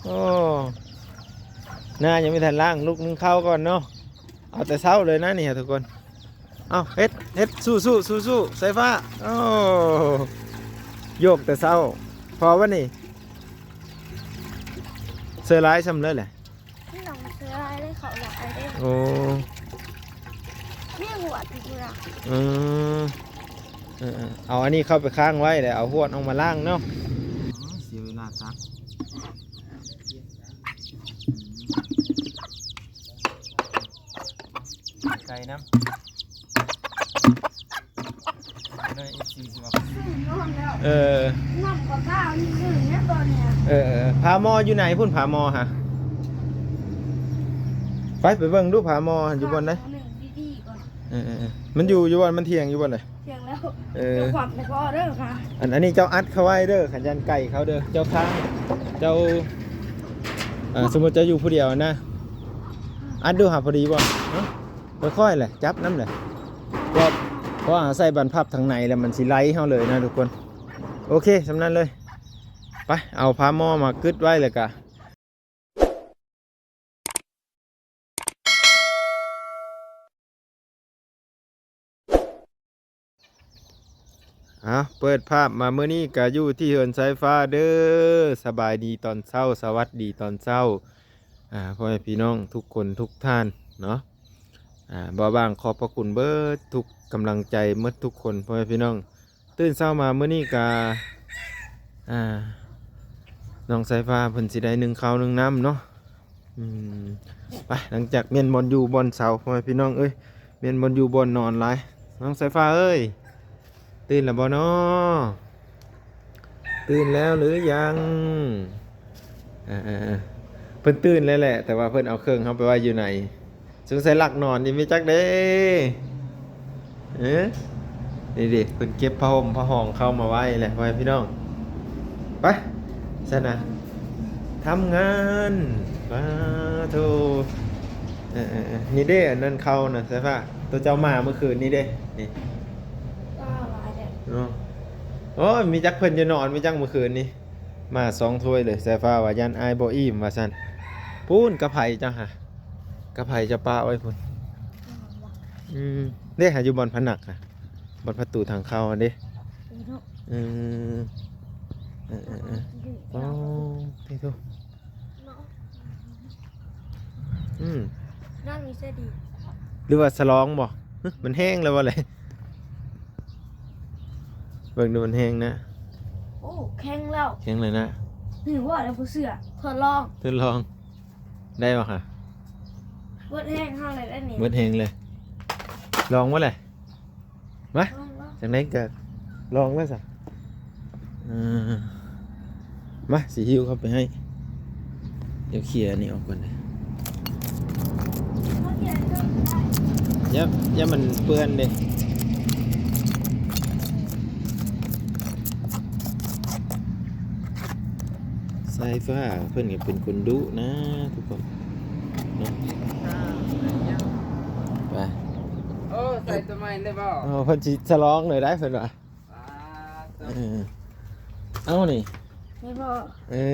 ໂອ້ ໜ້າຍັງບໍ່ທັນລ້າງ ລຸກໜຶ້ງເຂົ້າກ່ອນເນາະ. ເອົາແຕ່ເຊົ້າເລີຍນະນີ້ທຸກຄົນ. ເອົາ ເຮັດ ເຮັດ ສູ້ໆ ສູ້ໆ ສາຍຟ້າ. ໂອ້ ໂຍກແຕ່ເຊົ້າ. ພໍບໍ່ນີ້? ເສືອລາຍຊ່ຳເລີຍແຫຼະ. ນ້ອງເສືອລາຍເລີຍ ເຂົາຫຼາຍເດ້. ໂອ້ ມີຫວດຢູ່ພຸ້ນນະ. ອືມ ເອີໆ ເອົາອັນນີ້ເຂົ້າໄປຄ້າງໄວ້ ແລ້ວເອົາຫວດອອກມາລ້າງເນາະ. ເສຍເວລາຕັກ. ໄກ່ນຳ ເດີ ເອັຟຊີ ຊິວ່າ ເອີ ນ້ຳກໍກ້າວນີ້ຄືແນວຕອນເນີ້ຍ. ເອີໆ ຜາໝໍ້ຢູ່ໃນພຸ້ນ ຜາໝໍ້ຫະ. ໄປ ໄປເບິ່ງດູ ຜາໝໍ້ຢູ່ບ່ອນໃດ? ເອີໆ ມັນຢູ່ ຢູ່ບ່ອນ ມັນທ່ຽງຢູ່ບ່ອນໃດ? ທ່ຽງແລ້ວ. ເອີ ເຈົ້າຂວັນໃຫ້ພໍ່ເດີຄ່ະ. ອັນ ອັນນີ້ເຈົ້າອັດເຂົ້າໄວ້ເດີ ຄັນຢ້ານໄກ່ເຂົ້າເດີ ເຈົ້າຄ້າງ ເຈົ້າ ເອີ ສົມມຸດເຈົ້າຢູ່ຜູ້ດຽວນະ ອັດດູຫາ ພໍດີບໍ່? ເນາະ ຄ່ອຍໆແຫຼະ ຈັບນຳແຫຼະ ເພາະ ເພາະວ່າເຮົາໃສ່ບານພັບທາງໃນແລ້ວ ມັນຊິໄລ່ເຮົາເລີຍນະທຸກຄົນ. ໂອເຄ ສ່ຳນັ້ນເລີຍ. ໄປ ເອົາຝາໝໍ້ມາກຶດໄວ້ ແລ້ວກະ ເອົາ ເປີດພາບມາ ມື້ນີ້ກະຢູ່ທີ່ເຮືອນສາຍຟ້າເດີ. ສະບາຍດີຕອນເຊົ້າ ສະຫວັດດີຕອນເຊົ້າ ອາ ພໍ່ແມ່ພີ່ນ້ອງທຸກຄົນທຸກທ່ານເນາະ. ອາ ບໍ່ວ່າງຂອບພະຄຸນເບິດທຸກກຳລັງໃຈ ເໝິດທຸກຄົນ ພໍ່ແມ່ພີ່ນ້ອງ. ຕື່ນເຊົ້າມາມື້ນີ້ກະ ອາ ນ້ອງສາຍຟ້າເພິ່ນຊິໄດ້ໜຶ້ງເຂົ້າໜຶ້ງນ້ຳເນາະ. ອືມ ໄປ ຫຼັງຈາກປ່ຽນບ່ອນຢູ່ບ່ອນເຊົາ ພໍ່ແມ່ພີ່ນ້ອງເອີຍ ປ່ຽນບ່ອນຢູ່ບ່ອນນອນຫຼາຍ. ນ້ອງສາຍຟ້າເອີຍ ຕື່ນແລ້ວບໍ່ນໍ? ຕື່ນແລ້ວຫຼືຍັງ? ເອີໆໆ ເພິ່ນຕື່ນແລ້ວແຫຼະ ແຕ່ວ່າເພິ່ນເອົາເຄື່ອງເຮົາໄປໄວ້ຢູ່ໃນ ສົງໄສລັກນອນຢູ່ ມີຈັກເດ້. ເອີ ນີ້ເດ້ ເພິ່ນເກັບຜ້າຫົ່ມຜ້າຫອງເຂົ້າມາໄວ້ແຫຼະ ພໍ່ແມ່ພີ່ນ້ອງ. ໄປ ຊັ້ນນະ ທຳງານ. ປາໂທ ເອີໆໆ ນີ້ເດ້ ອັນນັ້ນເຂົ້ານະ ສາຍຟ້າ ໂຕເຈົ້າມາມື້ຄືນນີ້ເດ້ ນີ້ ວ້າວ ຫຼາຍແທ້ເນາະ. ໂອ້ຍ ມີຈັກເພິ່ນຈະນອນ ມີຈັກມື້ຄືນນີ້ ມາສອງຖ້ວຍເລີຍ. ສາຍຟ້າວ່າຢ້ານອ້າຍບໍ່ອີ່ມວ່າຊັ້ນ. ພຸ້ນ ກະໄພເຈົ້າຫາ ກະໄພເຈົ້າປະໄວ້ພຸ້ນ. ອືມ ເດ້ຫາ ຢູ່ບ່ອນພະນັກຫາ ບ່ອນປະຕູທາງເຂົ້າຫັ້ນເດ້. ເອີ ເອີໆໆ ໂອ້ ເດ້ໂທ ເນາະ ອືມ ນັ້ນມີສະດີ ຫຼືວ່າສະຫຼອງບໍ່? ຮະ ມັນແຫ້ງແລ້ວບໍ່ແຫຼະ? ເບິ່ງດູ ມັນແຫ້ງນະ. ໂອ້ ແຂງແລ້ວ ແຂງເລີຍນະ. ນີ້ວ່າແລ້ວບໍ່ເຊື່ອ ທົດລອງ ທົດລອງ ໄດ້ບໍ່ຄະ? ເບິດແຮງເຮົາເລີຍ ອັນນີ້ ເບິດແຮງເລີຍ. ລອງບໍ່ແຫຼະ? ມາ ລອງ ລອງ ຈັ່ງໃດກໍລອງເລີຍຊະ. ເອີ ມາ ຊິຫິ້ວເຂົ້າໄປໃຫ້. ດຽວເຄຍອັນນີ້ອອກກ່ອນເດີ. ຢ່າ ຢ່າມັນເປື້ອນເດ້. ສາຍຟ້າເພິ່ນກໍເປັນຄົນດຸນະທຸກຄົນເນາະ. ໄປ ໂອ້ ໃສ່ຕົວໃໝ່ເລີຍບໍ່? ເອີ ເພິ່ນຊິສະຫຼອງເລີຍໄດ໋ ເພິ່ນວ່າ. ປາດໂທ້ ເອີ ເອົານີ້ ແມ່ນບໍ່? ເອີ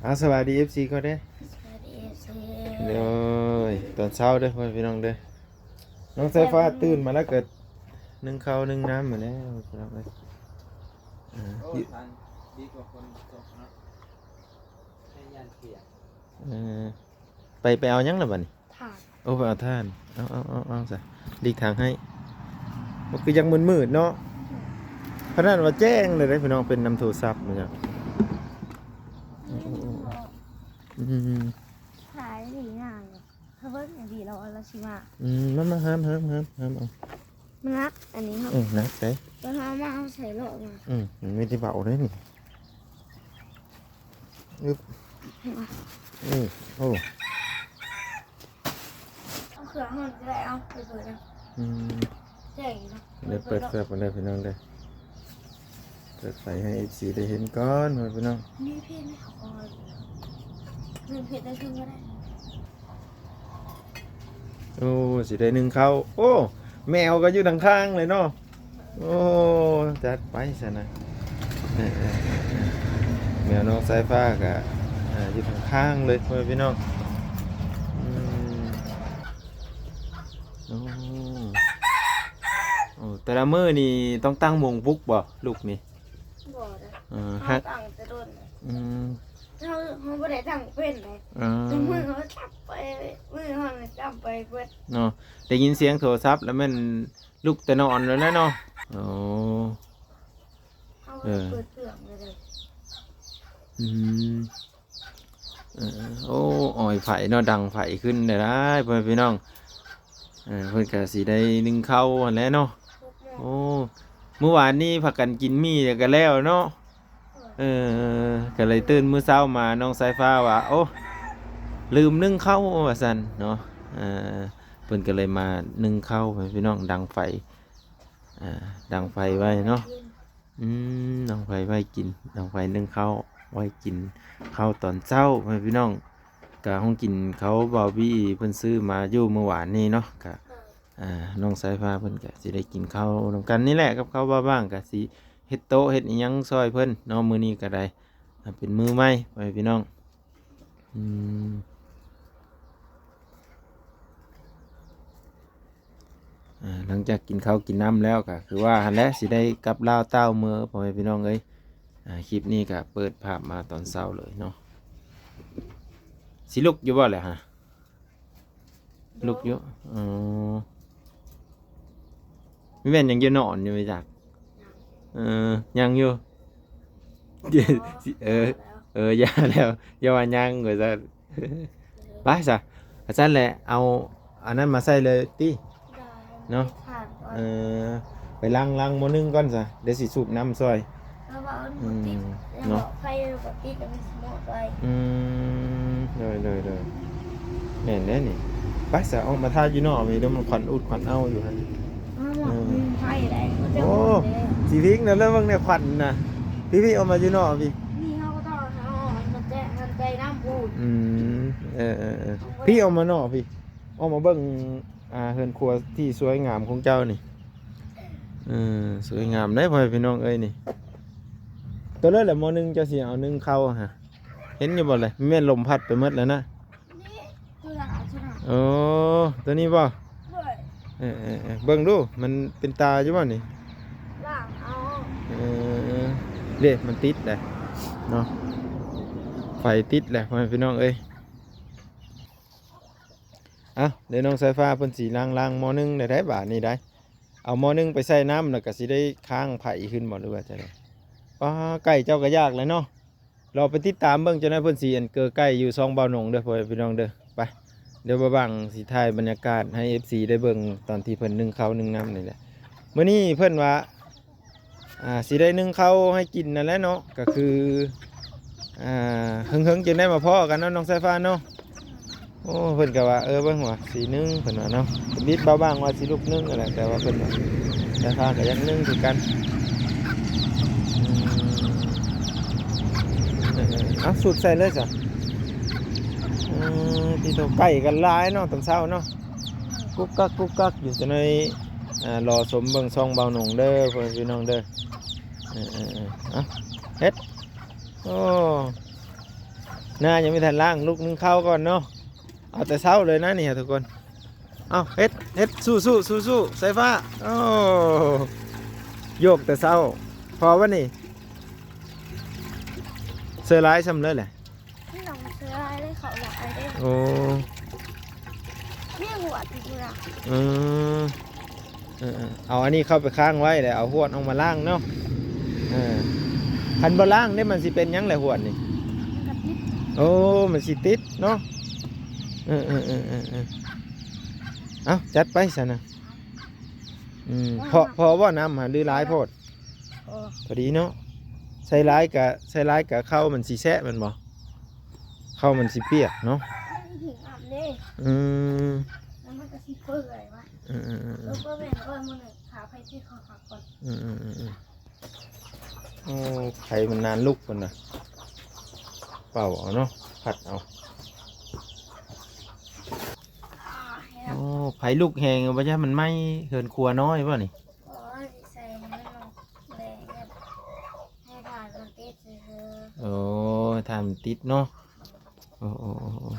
ເອົາ ສະບາຍດີ ເອັຟຊີ ກ່ອນເດ້. ສະບາຍດີ ເອັຟຊີ ໂດຍ ຕອນເຊົ້າເດີ ພໍ່ແມ່ພີ່ນ້ອງເດີ. ນ້ອງສາຍຟ້າຕື່ນມາແລ້ວກໍໜຶ້ງເຂົ້າໜຶ້ງນ້ຳມາແລ້ວ ພີ່ນ້ອງເອີຍ. ເອີ ໂອ້ ດີກວ່າຝົນຕົກເນາະ ແຄ່ຢ້ານປຽກ. ເອີ ໄປ ໄປເອົາຫຍັງລະບັດນີ້? ຖ່ານ ໂອ້ ໄປເອົາຖ່ານ. ເອົາ ເອົາ ເອົາ ເອົາຊະ ຫຼີກທາງໃຫ້. ໂອ້ ຄືຍັງມືດໆເນາະ ຂະໜາດວ່າແຈ້ງເລີຍເດ້ພີ່ນ້ອງ ເປັນນຳໂທລະສັບເນາະ. ອືມ ຂາຍດີງາມເນາະ ຖ້າເບິ່ງດີແລ້ວລາວຊິມາ. ອືມ ມາ ມາ ຫາມ ຫາມ ຫາມ ຫາມເອົາ. ມັນໜັກ ອັນນີ້ເນາະ. ເອີ ໜັກເດ້ ແຕ່ເຮົາມາເອົາໃສ່ລໍ້ມາ. ອືມ ມັນມີແຕ່ເບົາເດ້ນີ້. ອຶບ ອືມ ໂອ້ ເອົາເຄື່ອງເຮົາກໍໄດ້ ເອົາໄປເປີດເອົາ. ອືມ ແຈ້ງຢູ່ເນາະ ເດີ ເປີດເຄື່ອງກ່ອນເດີພີ່ນ້ອງເດີ. ເປີດໄຟໃຫ້ ເອັຟຊີ ໄດ້ເຫັນກ່ອນ ພີ່ນ້ອງ. ມີເພດໃຫ້ເຮົາ ເລື່ອງເພດໄດ້ເຖິງບໍ່ໄດ້. ໂອ້ ຊິໄດ້ໜຶ້ງເຂົ້າ. ໂອ້ ແມວກໍຢູ່ທາງຂ້າງເລີຍເນາະ. ໂອ້ ຈັດໄປຊັ້ນນະ. ເອີ ເອີ ເອີ ເອີ ແມວນ້ອງສາຍຟ້າກໍ ອ ຢູ່ຂ້າງໆເລີຍ ພໍ່ແມ່ພີ່ນ້ອງ. ອືມ ໂອ້ ໂອ້ ແຕ່ລະມື້ນີ້ຕ້ອງຕັ້ງໂມງປຸກບໍ່ ລຸກນີ້? ບໍ່ເດ້. ເອີ ເຮົາຕັ້ງແຕ່ດົນ. ອືມ ເຮົາ ເຮົາບໍ່ໄດ້ຕັ້ງເປັນເດ້. ເອີ ແຕ່ມືເຮົາຈັບໄປ ມືເຮົານີ້ຈັບໄປເບິດເນາະ. ໄດ້ຍິນສຽງໂທລະສັບແລ້ວແມ່ນລຸກແຕ່ນອນແລ້ວນະເນາະ. ໂອ້ ເຮົາເປີດເຄື່ອງເລີຍເດ້. ເອີ ອືມ ເອີ ໂອ້ ອອຍໄຟເນາະ ດັງໄຟຂຶ້ນໄດ້ຫຼາຍ ພໍ່ແມ່ພີ່ນ້ອງ. ເອີ ເພິ່ນກະຊິໄດ້ໜຶ້ງເຂົ້າຫັ້ນແຫຼະເນາະ. ໂອ້ ມື້ວານນີ້ພາກັນກິນໝີ່ແລ້ວກະແລ້ວເນາະ. ເອີ ກະເລີຍຕື່ນມື້ເຊົ້າມາ ນ້ອງສາຍຟ້າວ່າ ໂອ້ ລືມໜຶ້ງເຂົ້າວ່າຊັ້ນເນາະ. ເອີ ເພິ່ນກະເລີຍມາໜຶ້ງເຂົ້າ ພີ່ນ້ອງ ດັງໄຟ ອ່າ ດັງໄຟໄວ້ເນາະ. ອືມ ດັງໄຟໄວ້ກິນ ດັງໄຟໜຶ້ງເຂົ້າໄວ້ກິນເຂົ້າຕອນເຊົ້າ ພໍ່ແມ່ພີ່ນ້ອງ. ກະຫ້ອງກິນເຂົ້າບ່າວບີເພິ່ນຊື້ມາຢູ່ມື້ວານນີ້ເນາະ. ກະ ອ່າ ນ້ອງສາຍຟ້າເພິ່ນກະຊິໄດ້ກິນເຂົ້ານຳກັນນີ້ແຫຼະ ກັບເຂົ້າບ່າວບາງ ກະຊິເຮັດໂຕະເຮັດອີ່ຫຍັງຊ່ອຍເພິ່ນເນາະ ມື້ນີ້ກະໄດ້ ອ່າ ເປັນມື້ໃໝ່ ພໍ່ແມ່ພີ່ນ້ອງ. ອືມ ອ່າ ຫຼັງຈາກກິນເຂົ້າກິນນ້ຳແລ້ວ ກະຄືວ່າຫັ້ນແຫຼະ ຊິໄດ້ກັບລາວຕ່າວເມືອ ພໍ່ແມ່ພີ່ນ້ອງເອີຍ. ອ່າ ຄລິບນີ້ກະເປີດພາບມາຕອນເຊົ້າເລີຍເນາະ. ຊິລຸກຢູ່ບໍ່ແຫຼະຫະ? ລຸກຢູ່. ອໍ ມີແມ່ນຍັງຢູ່ນອນຢູ່ໄໝຈັກ? ເອີ ຍັງຢູ່. ເອີ ເອີ ຢ່າແລ້ວ ຢ່າວ່າຍັງວ່າຊັ້ນ. ໄປຊະ ອັນຊັ້ນແຫຼະ ເອົາອັນນັ້ນມາໃສ່ເລີຍຕິ ເນາະ. ເອີ ໄປລ້າງ ລ້າງໝໍ້ໜຶ້ງກ່ອນຊະ ດຽວຊິສູບນ້ຳຊ່ອຍ. ເອີ ອືມ ເນາະ ໄຟບໍ່ຕິດ ແລ້ວມັນຊິໝົດໄວ. ອືມ ໂດຍ ໂດຍ ໂດຍ ແມ່ນແລ້ວນີ້. ໄປຊະ ອອກມາຖ້າຢູ່ນອກນີ້ ດຽວມັນຄວັນອຸດຄວັນເອົ້າຢູ່ຫັ້ນ. ເອີ ໄຟໄດ້. ໂອ້ ຊິພິກນະ ເລີຍເບິ່ງແນວຄວັນນະ. ພີ່ໆ ອອກມາຢູ່ນອກພີ່. ນີ້ເຮົາກໍຕ້ອງເອົາອັນນັ້ນແຈະ ອັນໄປນຳພຸ້ນ. ອືມ ເອີໆໆ ພີ່ອອກມານອກພີ່ ອອກມາເບິ່ງ ອ່າ ເຮືອນຄົວທີ່ສວຍງາມຂອງເຈົ້ານີ້. ເອີ ສວຍງາມເດ້ ພໍ່ແມ່ພີ່ນ້ອງເອີຍນີ້. ໂຕເລີດແຫຼະ ໝໍ້ໜຶ້ງ ເຈົ້າຊິເອົາໜຶ້ງເຂົ້າຫະ ເຫັນຢູ່ບໍ່ແຫຼະ? ແມ່ນລົມພັດໄປໝົດແລ້ວນະ. ໂອ້ ໂຕນີ້ບໍ່? ເອີໆໆ ເບິ່ງດູ ມັນເປັນຕາຢູ່ບໍ່ນີ້? ເອີ ເດ້ ມັນຕິດແຫຼະເນາະ ໄຟຕິດແຫຼະ ພໍ່ແມ່ພີ່ນ້ອງເອີຍ. ເອົ້າ ເດີ ນ້ອງສາຍຟ້າເພິ່ນຊິລ້າງ ລ້າງໝໍ້ໜຶ້ງໄດ້ ໄດ້ບາດນີ້ໄດ້. ເອົາໝໍ້ໜຶ້ງໄປໃສ່ນ້ຳ ແລ້ວກໍຊິໄດ້ຄ້າງໄຟຂຶ້ນບໍ່ ຫຼືວ່າຈັ່ງໃດ? ປ້າ ໄກ່ເຈົ້າກໍຢາກແລ້ວເນາະ. ລໍໄປຕິດຕາມເບິ່ງ ຈັກໜ້ອຍເພິ່ນຊິອັນເກີໄກ່ຢູ່ຊ່ອງບ່າວນົງເດີ ພໍ່ແມ່ພີ່ນ້ອງເດີ. ໄປ ດຽວບ່າວບາງຊິຖ່າຍບັນຍາກາດໃຫ້ເອັຟຊີໄດ້ເບິ່ງ ຕອນທີ່ເພິ່ນໜຶ້ງເຂົ້າໜຶ້ງນ້ຳນີ້ແຫຼະ. ມື້ນີ້ເພິ່ນວ່າ ອ່າ ຊິໄດ້ໜຶ້ງເຂົ້າໃຫ້ກິນນັ້ນແຫຼະເນາະ ກໍຄື ອ່າ ເຫິງໆ ຈຶ່ງໄດ້ມາພໍ້ກັນເນາະ ນ້ອງສາຍຟ້າເນາະ. ໂອ້ ເພິ່ນກໍວ່າ ເອີ ເບິ່ງວ່າຊິໜຶ້ງ ເພິ່ນວ່າເນາະ. ມີບ່າວບາງວ່າຊິລຸກໜຶ້ງຫັ້ນແຫຼະ ແຕ່ວ່າເພິ່ນວ່າ ສາຍຟ້າກໍຢາກໜຶ້ງຄືກັນ. ອືມ ເອີໆ ເອົາ ສູບໃສ່ເລີຍຊະ. ເອີ ຕິໂຕ ໄກ່ກໍຫຼາຍເນາະ ຕອນເຊົ້າເນາະ ກຸກກັກ ກຸກກັກຢູ່. ຈັກໜ້ອຍ ອ່າ ລໍຊົມເບິ່ງຊ່ອງບ່າວນົງເດີ ພໍ່ແມ່ພີ່ນ້ອງເດີ. ເອີໆໆ ເອົາ ເຮັດ ໂອ້ ໜ້າຍັງບໍ່ທັນລ້າງ ລຸກໜຶ້ງເຂົ້າກ່ອນເນາະ. ເອົາແຕ່ເຊົ້າເລີຍນະນີ້ທຸກຄົນ. ເອົາ ເຮັດ ເຮັດ ສູ້ໆ ສູ້ໆ ສາຍຟ້າ. ໂອ້ ໂຍກແຕ່ເຊົ້າ ພໍບໍ່ນີ້? ເສືອລາຍຊ່ຳເລີຍແຫຼະ. ນີ້ນ້ອງເສືອລາຍເລີຍ ເຂົາຫຼາຍເດ້. ໂອ້ ນີ້ຫວດຢູ່ພຸ້ນນະ. ເອີ ເອີໆ ເອົາອັນນີ້ເຂົ້າໄປຄ້າງໄວ້ ແລ້ວເອົາຫວດອອກມາລ້າງເນາະ. ເອີ ຄັນບໍ່ລ້າງເດ້ ມັນຊິເປັນຫຍັງແຫຼະຫວດນີ້? ມັນກໍຕິດ. ໂອ້ ມັນຊິຕິດເນາະ. ເອີໆ ເອົາ ຈັດໄປຊັ້ນນະ. ອືມ ພໍ ພໍບໍ່ນ້ຳຫະ ຫຼືຫຼາຍໂພດ? ພໍ ພໍດີເນາະ. ໃສ່ຫຼາຍກະ ໃສ່ຫຼາຍກະເຂົ້າມັນຊິແຊະແມ່ນບໍ່? ເຂົ້າມັນຊິປຽກເນາະ. ມັນຊິຖືກນ້ຳເດ້. ອືມ ແລ້ວມັນກໍຊິເປື່ອຍວະ. ອືມໆໆໆ ເອີ ບໍ່ແມ່ນວ່າມື້ໜຶ່ງຫາໄຜຕິດເຂົ້າຫາກ່ອນ. ອືມໆໆ ໂອ້ ໄຜມັນນານລຸກພຸ້ນນະ. ເປົ່າເອົາເນາະ ພັດເອົາ. ໂອ້ ໄຜລຸກແຮງ ບໍ່ຢ້ານມັນໄໝ້ເຮືອນຄົວນ້ອຍບໍ່ນີ້? ບໍ່ ຊິໃສ່ໃຫ້ມັນແລງ ໃຫ້ຖ່ານມັນຕິດຊື່ໆ. ໂອ້ ຖ່ານມັນຕິດເນາະ. ໂອ້ ໂອ້ ໂອ້ ໂອ້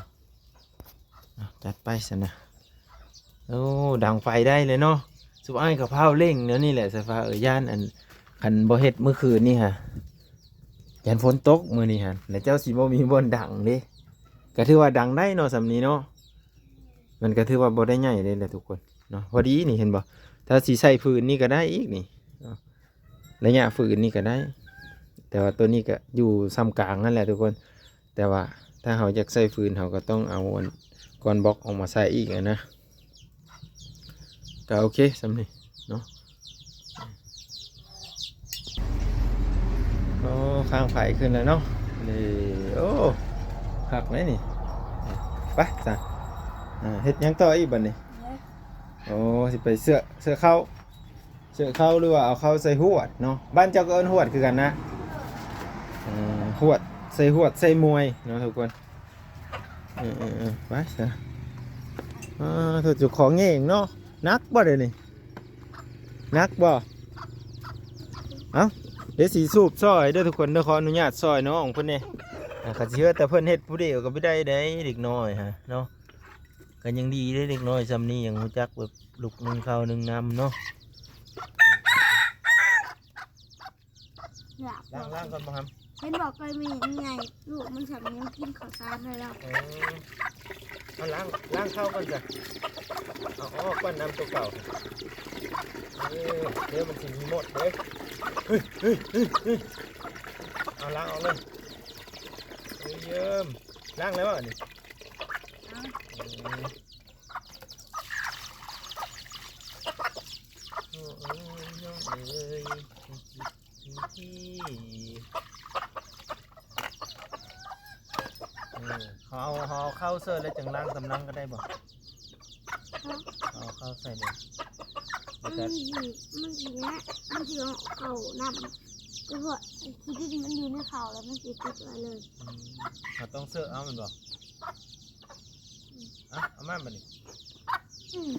ເອົາ ຈັດໄປຊັ້ນນະ. ໂອ້ ດັງໄຟໄດ້ເລີຍເນາະ. ຊຸມອ້າຍກໍພາວເລັ່ງແນວນີ້ແຫຼະ ສາຍຟ້າເອີຍ. ຢ້ານອັນ ຄັນບໍ່ເຮັດມື້ຄືນນີ້ຫະ ຢ້ານຝົນຕົກມື້ນີ້ຫະ ແລ້ວເຈົ້າຊິບໍ່ມີບ່ອນດັງເດ້. ກໍຖືວ່າດັງໄດ້ເນາະ ສ່ຳນີ້ເນາະ. ມັນກໍຖືວ່າບໍ່ໄດ້ໃຫຍ່ເດ້ແຫຼະທຸກຄົນເນາະ. ພໍດີນີ້ ເຫັນບໍ່? ຖ້າຊິໃສ່ຟືນນີ້ກໍໄດ້ອີກນີ້ເນາະ. ໄລຍະຟືນນີ້ກໍໄດ້ ແຕ່ວ່າໂຕນີ້ກໍຢູ່ສ່ຳກາງນັ້ນແຫຼະທຸກຄົນ. ແຕ່ວ່າຖ້າເຮົາຢາກໃສ່ຟືນ ເຮົາກໍຕ້ອງເອົາອັນກ້ອນບລັອກອອກມາໃສ່ອີກຫັ້ນນະ. ກໍໂອເຄສ່ຳນີ້ເນາະ. ໂອ້ ຄ້າງໄຟຂຶ້ນແລ້ວເນາະນີ້. ໂອ້ ຄັກເດ້ນີ້. ໄປຊະ ອ່າ ເຮັດຫຍັງຕໍ່ອີກບັດນີ້? ໂອ້ ຊິໄປເຊາະ ເຊາະເຂົ້າ ເຊາະເຂົ້າ ຫຼືວ່າເອົາເຂົ້າໃສ່ຫວດເນາະ. ບ້ານເຈົ້າກໍເອີ້ນຫວດຄືກັນນະ. ເອີ ຫວດ ໃສ່ຫວດ ໃສ່ມວຍເນາະທຸກຄົນ. ເອີໆໆ ໄປຊະ. ອ່າ ໂທ້ ເຈົ້າຂອງເອງເນາະ. ໜັກບໍ່ເດນີ້? ໜັກບໍ່? ເອົ້າ ດຽວຊິສູບຊ່ອຍເດີທຸກຄົນເດີ. ຂໍອະນຸຍາດຊ່ອຍນ້ອງເພິ່ນແດ່. ອ່າ ຄັນຊິເຮັດແຕ່ເພິ່ນເຮັດຜູ້ດຽວກໍບໍ່ໄດ້ໃດ ເດັກນ້ອຍຫະເນາະ. ກໍຍັງດີເດ້ ເດັກນ້ອຍຊ່ຳນີ້ຍັງຮູ້ຈັກແບບລຸກໜຶ້ງເຂົ້າໜຶ້ງນ້ຳເນາະ. ຢາກ ລ້າງ ລ້າງກ່ອນບໍ່ຫຳ? ເຫັນບໍ່ ໄກ່ແມ່ໃຫຍ່ ລູກມັນຊ່ຳຍັງກິນເຂົ້າສານໄດ້ແລ້ວ. ເອີ ເອົາ ລ້າງ ລ້າງເຂົ້າກ່ອນຊະ. ເອົາອອກກ່ອນ ນ້ຳຕົວເກົ່າ. ເອີ ດຽວມັນຊິມີມົດເດ້. ເຮີ້ຍ ເຮີ້ຍ ເຮີ້ຍ ເຮີ້ຍ. ເອົາ ລ້າງອອກເລີຍ. ເອີ ຢ້ຽມ. ລ້າງແລ້ວບໍ່ນີ້? ເອີ ໂອ້ຍ ນ້ອງເອີຍ ເອີ ເຮົາເອົາ ເຮົາເອົາເຂົ້າເສີດແລ້ວຈັ່ງລ້າງຕາມຫຼັງກໍໄດ້ບໍ່? ເອົາເຂົ້າໃສ່ເລີຍ. ມັນຊິ ມັນຊິເນາະ ມັນຊິເອົາເຂົ້ານ້ຳ ກໍເພາະຂີ້ດິນມັນຢູ່ໃນເຂົ້າແລ້ວມັນຊິຕິດໄວ້ເລີຍ. ອືມ ເຮົາຕ້ອງເສີດເອົາແມ່ນບໍ່? ອ່ະ ເອົາມາບັດນີ້. ອືມ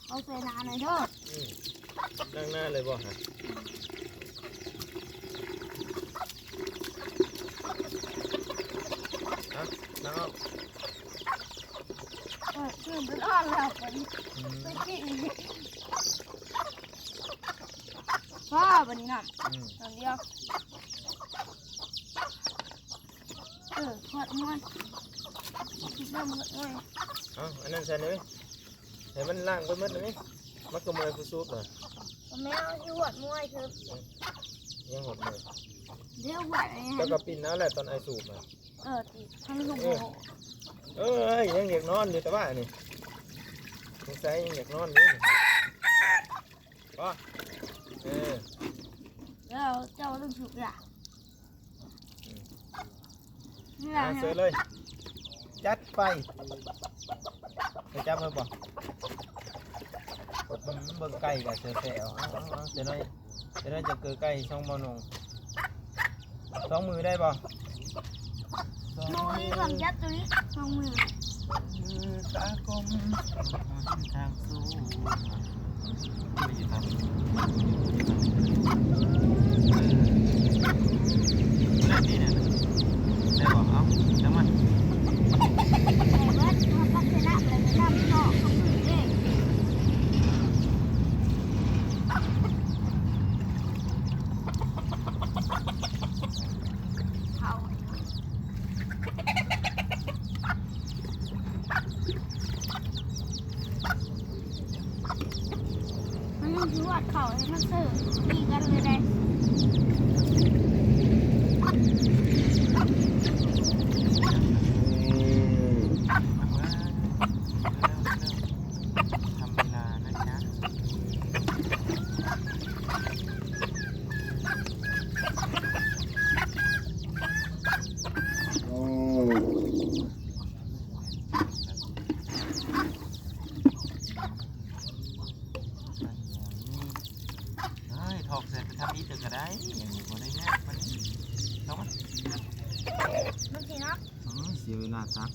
ເອົາໃສ່ໜ້າໜ່ອຍເດີ. ອືມ ລ້າງໜ້າເລີຍບໍ່ຫະ? ອືມ ເອົາ ລ້າງອອກ. ເອີ ຄືເປັນອ່ອນແລ້ວບັດນີ້. ອືມ ໄປກິນ ພໍບັດນີ້ນ້ຳ. ອືມ ນ້ຳດຽວ. ເອີ ຫວດມວຍ ເລີ່ມຫວດມວຍ. ເອົາ ອັນນັ້ນໃສ່ເລີຍ ໃຫ້ມັນລ້າງໄປໝົດເລີຍ. ມັນກໍເມື່ອຍຜູ້ສູບນະ. ກໍແມ່ນຊິຫວດມວຍຄື ຍັງຫວດມວຍ. ດຽວຫວດອັນນີ້ ແລ້ວກໍປິ່ນເອົາແຫຼະຕອນອ້າຍສູບນະ. ເອີ ຕິ ທັງລູກ. ເອີ ເອີ ຍັງຢາກນອນຢູ່ ແຕ່ວ່ານີ້ ສົງໄສຍັງຢາກນອນຢູ່. ບໍ່ ເອີ ແລ້ວເຈົ້າເລີ່ມສຸກລະ. ອືມ ນີ້ລະ ອ່າ ເຊີນເລີຍ ຈັດໄປ. ໄປຈັບເບິ່ງບໍ່? ອືມ ເບິ່ງໄກ່ກໍແຊວໆ. ເອົາໆໆ ເຈົ້ານ້ອຍ ເຈົ້ານ້ອຍຈະເກີໄກ່ຊ່ອງບໍ່ໜົງ. ສອງມືໄດ້ບໍ່? ສອງມື ບໍ່ມີຄວາມຈັບຕົວນີ້ ສອງມື ຕາກົມທາງສູ່ ໄດ້ບໍ່? ເອົາ ຈັບມັນ ໄດ້ເບິດ ເຮົາປັກຊະນະໄປນຳເນາະ ເຂົາຄືເດ້. ເຂົ້າ ມັນຍັງຊິຫວດເຂົ້າໃຫ້ມັນຊື່ ຕີກັນເລີຍເດ້. ທຳເວລານະຍະ. ເອີຍ ຖອກເສື້ອໄປທຳອິດເດີກໍໄດ້ ບໍ່ໄດ້ຍາກປານນີ້. ເອົາມາ ມັນຊິເນາະ. ເອີຍ ເສຍເວລາຕັກ.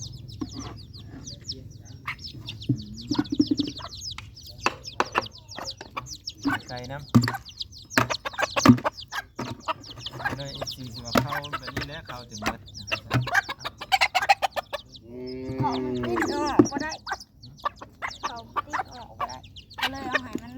ໄກ່ນຳ. ເອັຟຊີ ຊິວ່າເຂົ້າແບບນີ້ແຫຼະ ເຂົ້າຈົນໝົດ. ເຂົ້າມັນຕິດອອກບໍ່ໄດ້ ເຂົ້າມັນຕິດອອກບໍ່ໄດ້ ກໍເລີຍເອົາໃຫ້ມັນ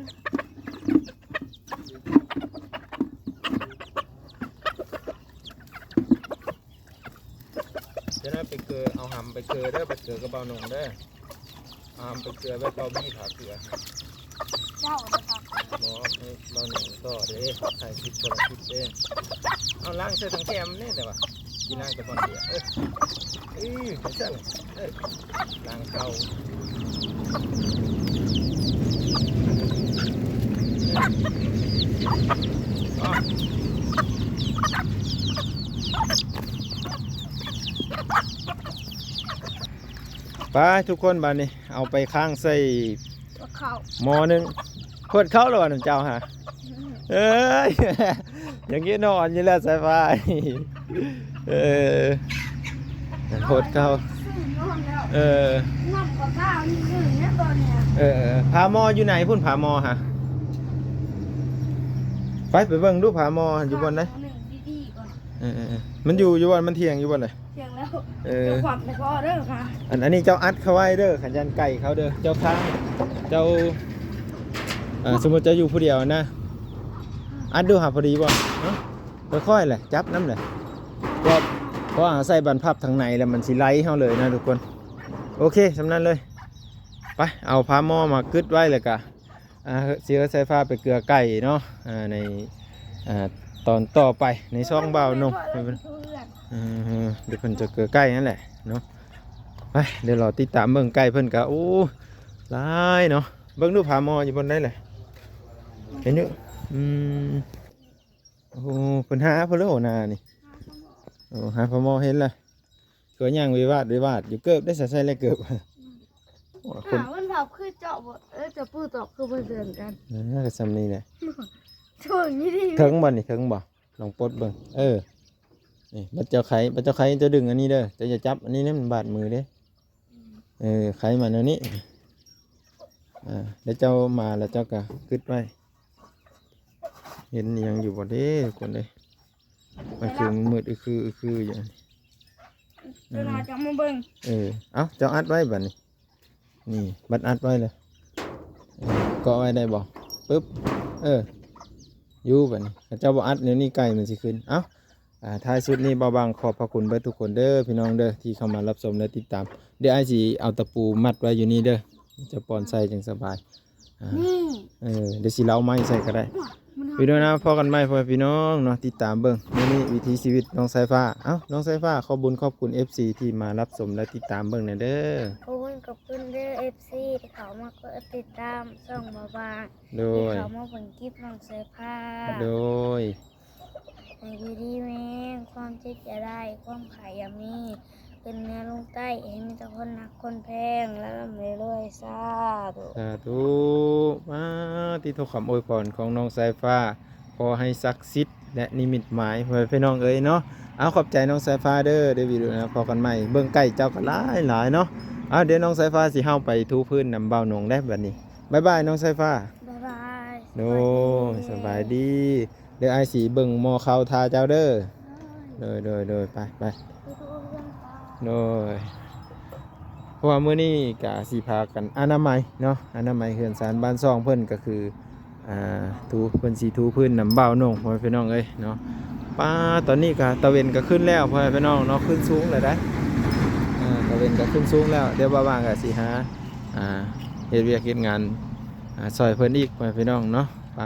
ຈະໄດ້ໄປເກີ ເອົາຫຳໄປເກີເດີ ໄປເກີກັບບ່າວໜົງເດີ. ອາມໄປເກືອໄວ້ ເບົາບີພາເກືອ ເຈົ້ານະພາເກືອ ບໍ່ ໃຫ້ເບົາໜຶ່ງຕໍ່ເດ້ ຖ່າຍຄລິບຄົນລະຄລິບເດ້. ເອົາລ້າງໃສ່ຖັງແຄມນີ້ແຫຼະວ່າ ຊິລ້າງແຕ່ບ່ອນດຽວ. ເອີ ເອີ ຈັ່ງຊັ້ນ ເອີ ລ້າງເຂົ້າ. ໄປທຸກຄົນ ບາດນີ້ເອົາໄປຄ້າງໃສ່ໝໍ້ໜຶ່ງ. ເພິ່ນເຂົ້າແລ້ວວ່ານຳເຈົ້າຫາ ເອີຍ ຍັງກິນນອນຢູ່ແລ້ວສາຍຟ້າ. ເອີ ໂພດເຂົ້າ ເອີ ເອີ ພາໝໍ້ຢູ່ໃນພຸ້ນ ພາໝໍ້ຫາ ໄປ ໄປເບິ່ງດູ ພາໝໍ້ຢູ່ບ່ອນໃດ. ເອີ ມັນຢູ່ ຢູ່ບ່ອນ ມັນທ່ຽງຢູ່ບ່ອນໃດ? ທ່ຽງແລ້ວ ເອີ ຂວັບໃຫ້ພໍ່ເດີຄ່ະ. ອັນ ອັນນີ້ເຈົ້າອັດເຂົ້າໄວ້ເດີ ຄັນຢ້ານໄກ່ເຂົ້າເດີ ເຈົ້າຄ້າງ ເຈົ້າ ເອີ ສົມມຸດເຈົ້າຢູ່ຜູ້ດຽວນະ ອັດດູຫາພໍດີບໍ່? ເນາະ ຄ່ອຍໆແຫຼະ ຈັບນຳແຫຼະ ເພາະ ເພາະວ່າໃສ່ບານພັບທາງໃນແລ້ວ ມັນຊິໄລ່ເຮົາເລີຍນະທຸກຄົນ. ໂອເຄ ສ່ຳນັ້ນເລີຍ. ໄປ ເອົາພາໝໍ້ມາກຶດໄວ້ ແລ້ວກະ ອ່າ ຊິເອົາສາຍຟ້າໄປເກືອໄກ່ເນາະ ອ່າ ໃນ ອ່າ ຕອນຕໍ່ໄປໃນຊ່ອງບ່າວໜຸ່ມ. ເອີ ດຽວເພິ່ນຈະເກືອໄກ່ຫັ້ນແຫຼະເນາະ. ໄປ ດຽວລໍຕິດຕາມເບິ່ງ ໄກ່ເພິ່ນກະ ໂອ້ ຫຼາຍເນາະ. ເບິ່ງດູພາໝໍ້ຢູ່ບ່ອນໃດແຫຼະ ເຫັນຢູ່. ອືມ ໂອ້ ເພິ່ນຫາເພິ່ນເລີຍ ຫົວໜ້ານີ້. ໂອ້ ຫາພາໝໍ້ເຫັນແລ້ວ. ກໍຍ່າງວິວາດວິວາດຢູ່ ເກີບໄດ້ສະໃສ່ແລ້ວເກີບ. ອືມ ໂອ້ຍ ຄົນ ຫາມັນເວົ້າຄືເຈາະບໍ່ ເອີ ເຈົ້າປູຕອກຄືບໍ່ເຊື່ອກັນ. ເອີ ກໍຊ່ຳນີ້ແຫຼະ ເຖິງຢູ່ດີ ເຖິງບໍ່ນີ້ ເຖິງບໍ່? ລອງປົດເບິ່ງ ເອີ ນີ້ ບັດເຈົ້າໄຂ ບັດເຈົ້າໄຂ ເຈົ້າດຶງອັນນີ້ເດີ ເຈົ້າຢ່າຈັບອັນນີ້ເດີ ມັນບາດມືເດ້. ອືມ ເອີ ໄຂມາແນວນີ້ ອ່າ ແລ້ວເຈົ້າມາ ແລ້ວເຈົ້າກໍກຶດໄວ້. ເຫັນອີ່ຫຍັງຢູ່ບໍ່ເດ້ທຸກຄົນເດ້? ມັນຄືມືດອຶຄື ອຶຄືຢູ່ ເວລາຈະມາເບິ່ງ. ເອີ ເອົ້າ ເຈົ້າອັດໄວ້ບັດນີ້ ນີ້ ບັດອັດໄວ້ເລີຍ. ເອີ ເກາະໄວ້ໄດ້ບໍ່? ປຶບ ເອີ ຢູ່ບັດນີ້ ຖ້າເຈົ້າບໍ່ອັດແນວນີ້ ໄກ່ມັນຊິຂຶ້ນ. ເອົ້າ ອ່າ ທ້າຍສຸດນີ້ ບ່າວບາງຂອບພະຄຸນເບິດທຸກຄົນເດີ ພີ່ນ້ອງເດີ ທີ່ເຂົ້າມາຮັບຊົມ ແລະ ຕິດຕາມ. ດຽວອ້າຍຊິເອົາຕະປູມັດໄວ້ຢູ່ນີ້ເດີ ຈະປ່ອນໃສ່ຈັ່ງສະບາຍ. ອ່າ ນີ້ ເອີ ດຽວຊິເລົ່າໄມ້ໃສ່ກໍໄດ້. ໂອ້ຍ ມັນຫັກ ວິດີໂອໜ້າພໍ້ກັນໃໝ່ ພໍ່ແມ່ພີ່ນ້ອງເນາະ ຕິດຕາມເບິ່ງ. ມື້ນີ້ວິຖີຊີວິດນ້ອງສາຍຟ້າ. ເອົ້າ ນ້ອງສາຍຟ້າ ຂອບບຸນຂອບຄຸນເອັຟຊີທີ່ມາຮັບຊົມ ແລະ ຕິດຕາມເບິ່ງແດ່ເດີ. ຂອບຄຸນຂອບຄຸນເດີ ເອັຟຊີ ທີ່ເຂົ້າມາກົດຕິດຕາມຊ່ອງບ່າວບາງ. ໂດຍ ທີ່ເຂົ້າມາເບິ່ງຄລິບນ້ອງສາຍຟ້າ. ໂດຍ ໃຫ້ຢູ່ດີມີແຮງ ຄວາມເຈັບຢ່າໄດ້ ຄວາມໄຂ້ຢ່າມີ ຂຶ້ນເໜືອລົງໃຕ້ ໃຫ້ມີແຕ່ຄົນຮັກຄົນແພງ ແລະ ລ່ຳລວຍ ສາທຸ ສາທຸ. ມາຕິດຕໍ່ຄຳອວຍພອນຂອງນ້ອງສາຍຟ້າ ຂໍໃຫ້ສັກສິດ ແລະ ນິມິດໝາຍ ພໍ່ແມ່ພີ່ນ້ອງເອີຍເນາະ. ເອົາ ຂອບໃຈນ້ອງສາຍຟ້າເດີ ໃນວິດີໂອໜ້າພໍ້ກັນໃໝ່. ເບິ່ງໄກ່ເຈົ້າກໍຫຼາຍໆເນາະ. ເອົາ ດຽວນ້ອງສາຍຟ້າຊິເຮົາໄປຖູພື້ນນຳບ່າວໜົງແດ່ບັດນີ້. ບາຍບາຍນ້ອງສາຍຟ້າ. ບາຍບາຍ. ໂດຍ ສະບາຍດີ ສະບາຍດີ. ດຽວອ້າຍຊິເບິ່ງໝໍ້ເຂົ້າຖ້າເຈົ້າເດີ. ໂດຍ ໂດຍ ໂດຍ ໂດຍ ໄປ ໄປ ໂດຍ. ເພາະວ່າມື້ນີ້ກະຊິພາກັນອະນາໄມເນາະ ອະນາໄມເຮືອນຊານບ້ານຊ່ອງເພິ່ນ ກໍຄື ອ່າ ຖູ ເພິ່ນຊິຖູພື້ນນຳບ່າວໜົງ ພໍ່ແມ່ພີ່ນ້ອງເອີຍເນາະ. ປ້າ ຕອນນີ້ກະຕາເວັນກະຂຶ້ນແລ້ວ ພໍ່ແມ່ພີ່ນ້ອງເນາະ ຂຶ້ນສູງແລ້ວໄດ໋. ອ່າ ຕາເວັນກະຂຶ້ນສູງແລ້ວ ດຽວບ່າວບາງກະຊິຫາ ອ່າ ເຮັດວຽກເຮັດງານ ອ່າ ຊ່ອຍເພິ່ນອີກ ພໍ່ແມ່ພີ່ນ້ອງເນາະ. ໄປ